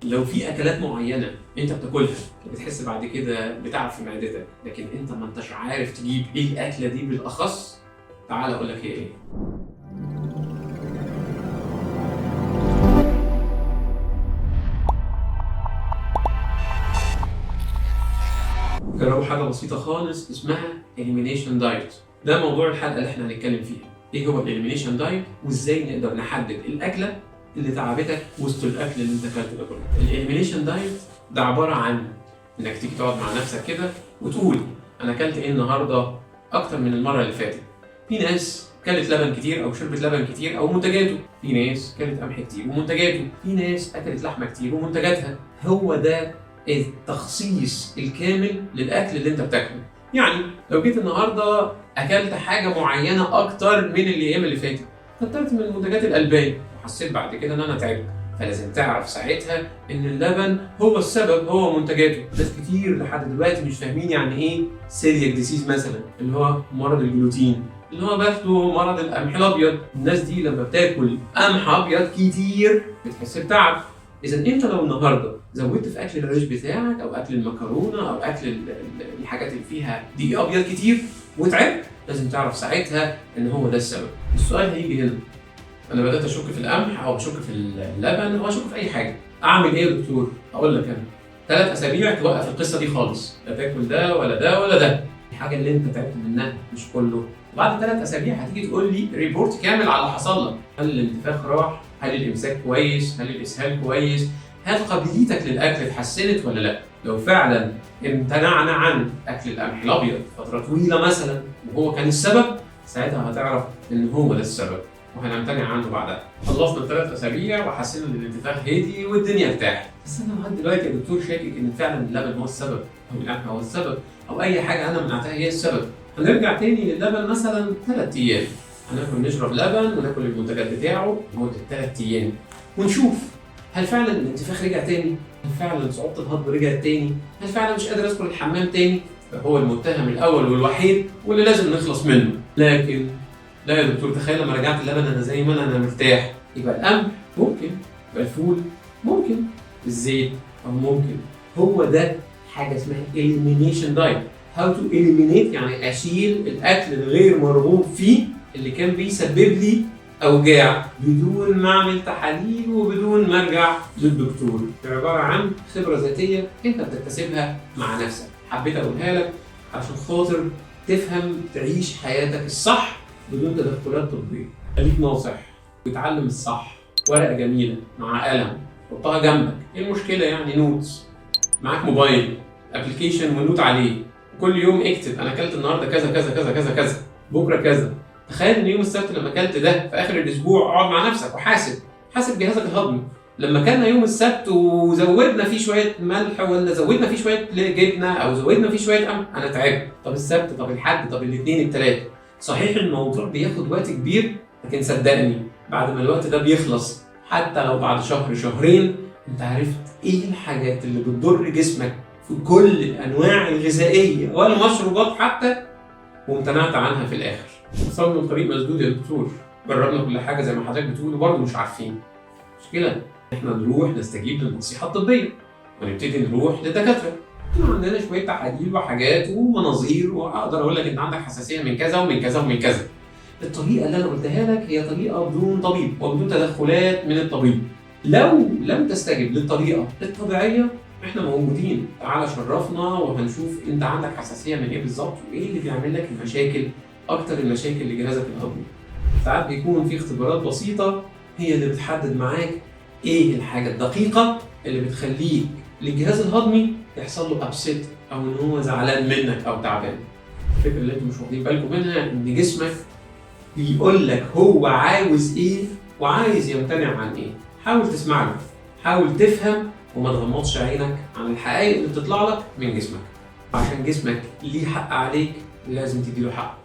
لو في اكلات معينة انت بتاكلها بتحس بعد كده بتعب في معدتك، لكن انت ما انتش عارف تجيب ايه الاكلة دي بالاخص، تعال اقول لك هي ايه. جربوا حاجة بسيطة خالص اسمها elimination diet. ده موضوع الحلقة اللي احنا هنتكلم فيها. ايه هو ال elimination diet وازاي نقدر نحدد الاكلة اللي تعبتك وسط الاكل اللي انت اكلته ده كله. ال elimination diet ده عبارة عن انك تيجي تقعد مع نفسك كده وتقول انا اكلت ايه النهارده اكتر من المرة اللي فاتت. في ناس كلت لبن كتير او شربت لبن كتير او منتجاته، في ناس كلت قمح كتير ومنتجاته، في ناس اكلت لحمه كتير ومنتجاتها. هو ده التخصيص الكامل للاكل اللي انت بتاكله. يعني لو جيت النهارده اكلت حاجة معينة اكتر من الايام اللي فاتت، كترت من منتجات الالبان وحسيت بعد كده ان انا تعبت، فلازم تعرف ساعتها ان اللبن هو السبب، هو منتجاته. ناس كتير لحد دلوقتي مش فاهمين يعني ايه celiac disease مثلا، اللي هو مرض الجلوتين، اللي هو باخده مرض القمح الابيض. الناس دي لما بتاكل قمح ابيض كتير بتحس بتعب. اذا انت لو النهارده زودت في اكل العيش بتاعك او اكل المكرونه او اكل الحاجات اللي فيها دقيق ابيض كتير وتعبت، لازم تعرف ساعتها ان هو ده السبب. السؤال هيجي هنا، انا بدات اشك في القمح او اشك في اللبن او اشك في اي حاجة، اعمل ايه يا دكتور؟ اقول لك انا 3 اسابيع توقف القصة دي خالص، لا تاكل ده ولا ده ولا ده، الحاجة اللي انت تعبت منها مش كله. وبعد 3 اسابيع هتيجي تقول لي report كامل على اللي حصل لك، هل الانتفاخ راح؟ هل الامساك كويس؟ هل الاسهال كويس؟ هل قابليتك للاكل اتحسنت ولا لا؟ لو فعلا امتنعنا عن اكل القمح الابيض فترة طويلة مثلا وهو كان السبب، ساعتها هتعرف ان هو ده السبب وهنمتنع عنه بعدها. خلصنا 3 اسابيع وحسينا ان الانتفاخ هدي والدنيا ارتاحت، بس انا لغاية دلوقتي يا دكتور شاكك ان فعلا اللبن هو السبب او القمح هو السبب او اي حاجة انا منعتها هي السبب. هنرجع تاني للبن مثلا 3 ايام، هناكل نشرب لبن وناكل المنتجات بتاعه لمدة 3 ايام ونشوف هل فعلا الانتفاخ رجع تاني؟ هل فعلا صعوبة الهضم رجعت تاني؟ هل فعلا مش قادر ادخل الحمام تاني؟ هو المتهم الاول والوحيد واللي لازم نخلص منه. لكن لا يا دكتور، تخيل لما رجعت اللبن انا زي ما انا مرتاح. يبقى القمح ممكن، يبقى الفول ممكن، الزيت او ممكن. هو ده حاجة اسمها elimination diet. how to eliminate يعني اشيل الاكل الغير مرغوب فيه اللي كان بيسبب لي اوجاع بدون ما اعمل تحاليل وبدون ما ارجع للدكتور. عبارة عن خبره ذاتية انت بتكتسبها مع نفسك. حبيت اقولها لك عشان خاطر تفهم تعيش حياتك الصح بدون تدخلات طبية. خليك ناصح وتعلم الصح. ورقة جميلة مع قلم حطها جنبك، ايه المشكلة يعني؟ notes معاك، موبايل application و note عليه، كل يوم اكتب انا اكلت النهارده كذا كذا كذا كذا كذا، بكره كذا. تخيل ان يوم السبت لما اكلت ده في اخر الاسبوع اقعد مع نفسك وحاسب، حاسب جهازك الهضمي. لما كلنا يوم السبت وزودنا فيه شوية ملح ولا زودنا فيه شوية جبنه او زودنا فيه شوية قمح، انا تعبت. طب السبت، طب الحد، طب الاثنين، الثلاث. صحيح الموضوع بياخد وقت كبير، لكن صدقني بعد ما الوقت ده بيخلص حتى لو بعد شهر شهرين انت عرفت ايه الحاجات اللي بتضر جسمك في كل الانواع الغذائية والمشروبات حتى، وامتنعت عنها في الاخر. وصلنا لطريق مسدود يا دكتور، جربنا كل حاجة زي ما حضرتك بتقول وبرضه مش عارفين. مشكلة احنا نروح نستجيب للنصيحه الطبية ونبتدي نروح للدكاتره. احنا عندنا شوية تحاليل وحاجات ومناظير واقدر اقول لك انت عندك حساسية من كذا ومن كذا ومن كذا. الطريقة اللي انا قلتها لك هي طريقه بدون طبيب وبدون تدخلات من الطبيب. لو لم تستجب للطريقة الطبيعية احنا موجودين، تعالى شرفنا وهنشوف انت عندك حساسية من ايه بالظبط وايه اللي بيعمل لك المشاكل، اكتر المشاكل لجهازك الهضمي. ساعات بيكون في اختبارات بسيطة هي اللي بتحدد معاك ايه الحاجة الدقيقة اللي بتخليك للجهاز الهضمي يحصل له upset او ان هو زعلان منك او تعبان. الفكرة اللي انتم مش واخدين بالكم منها ان جسمك بيقول لك هو عاوز ايه وعايز يمتنع عن ايه. حاول تسمع له، حاول تفهم، وما تغمضش عينك عن الحقائق اللي بتطلع لك من جسمك. عشان جسمك ليه حق عليك لازم تديله حقه.